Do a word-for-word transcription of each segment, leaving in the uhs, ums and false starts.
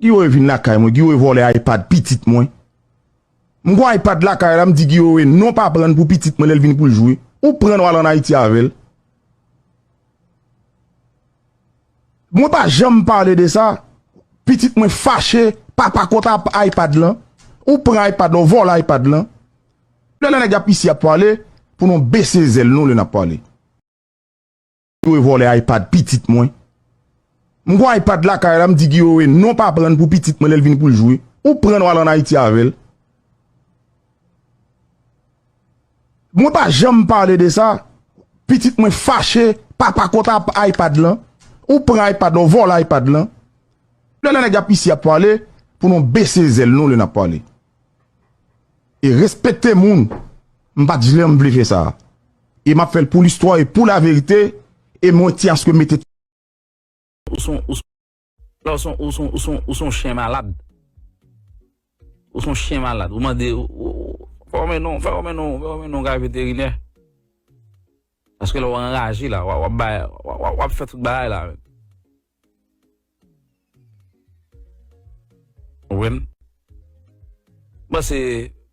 Guy Wewe vin lakay mwen, Guy Wewe vòlè iPad pitit mwen. M gon iPad lakay la, m di Guy Wewe non pa prann pou pitit mwen lè l vin pou l jwe. Ou prann w al ann Ayiti avè l. Mwen pa janm pale de sa. Pitit mwen fache, papa kont ap iPad lan. Ou pran iPad lan, ou vòlè iPad lan. Lè nèg ap isi ap pale, pou nou bese zèl nou lè n ap pale. Guy Wewe vòlè iPad pitit mwen. M gon iPad lakay la, m di Guy Wewe non pa prann pou pitit mwen lè l vin pou l jwe. Ou prann w al ann Ayiti avè l. Mwen pa janm pale de sa. Pitit mwen fache, papa kont ap iPad lan. Ou pran iPad lan, ou vòlè iPad lan. Lè nèg ap isi ap pale, pou nou bese zèl nou lè n ap pale. E respekte moun. M pa t janm vle fè sa. E m ap fè l pou listwa e pou laverite. E mwen ti aske mete. Ou son, ou son, la, ou son, ou son, ou son, ou son chen malad. Ou son chen malad. Ou mande, ou, ou, ou, fè w mennen, fè w mennen, fè w mennen yon kay veterinè. Paske la w anraje la, w ap, w ap bay, w ap, w ap, w ap fè tout bagay la menm. Ou konprann? Bon, se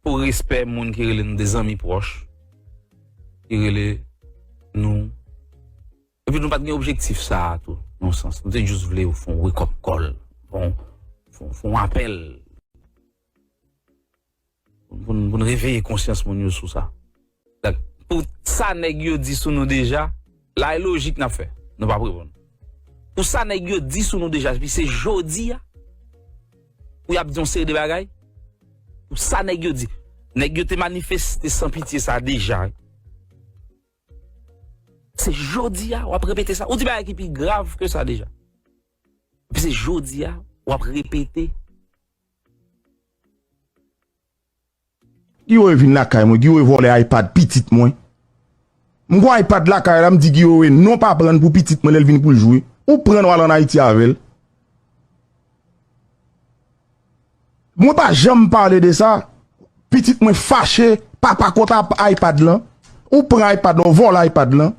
pou respè moun ki rele nou de zanmi pwòch, ki rele nou. Epi nou pa t gen objektif sa a tou, nan yon sans. Nou te jis vle fè yon wake up call, fè yon, fè yon, fè yon apèl. Pou n, pou n reveye konsyans moun yo sou sa. Donk, pou sa nèg yo di sou nou deja, la e lojik n ap fè. Nou p ap reponn. Pou sa nèg yo di sou nou deja, epi se jodi a, pou y ap di yon seri de bagay, pou sa nèg yo di, nèg yo te manifeste san pitye sa deja. Se jodi a, w ap repete sa. Ou di bagay ki pi grav ke sa deja. Epi se jodi a, w ap repete. Guy Wewe vin lakay mwen, Guy Wewe vòlè iPad pitit mwen. M gon iPad lakay la, m di Guy Wewe non pa prann pou pitit mwen lè l vin pou l jwe. Ou prann w al ann Ayiti avè l. Mwen pa janm pale de sa. Pitit mwen fache, papa kont ap iPad lan. Ou pran iPad lan, ou vòlè iPad lan.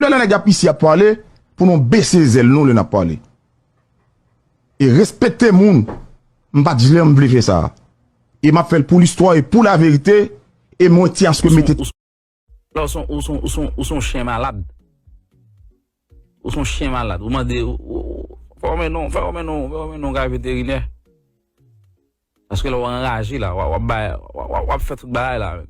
Lè nèg ap isi ap pale, pou nou bese zèl nou lè n ap pale. E respekte moun. M pa t janm vle fè sa. E m ap fè l pou listwa e pou laverite. E mwen ti aske mete. La, ou son, ou son, ou son, ou son chen malad. Ou son chen malad. Ou mande, ou, ou, ou, fè w mennen, fè w mennen, fè w mennen yon kay veterinè. Paske la w anraje la, w ap, w ap bay, w ap, w ap, w ap fè tout bagay la menm.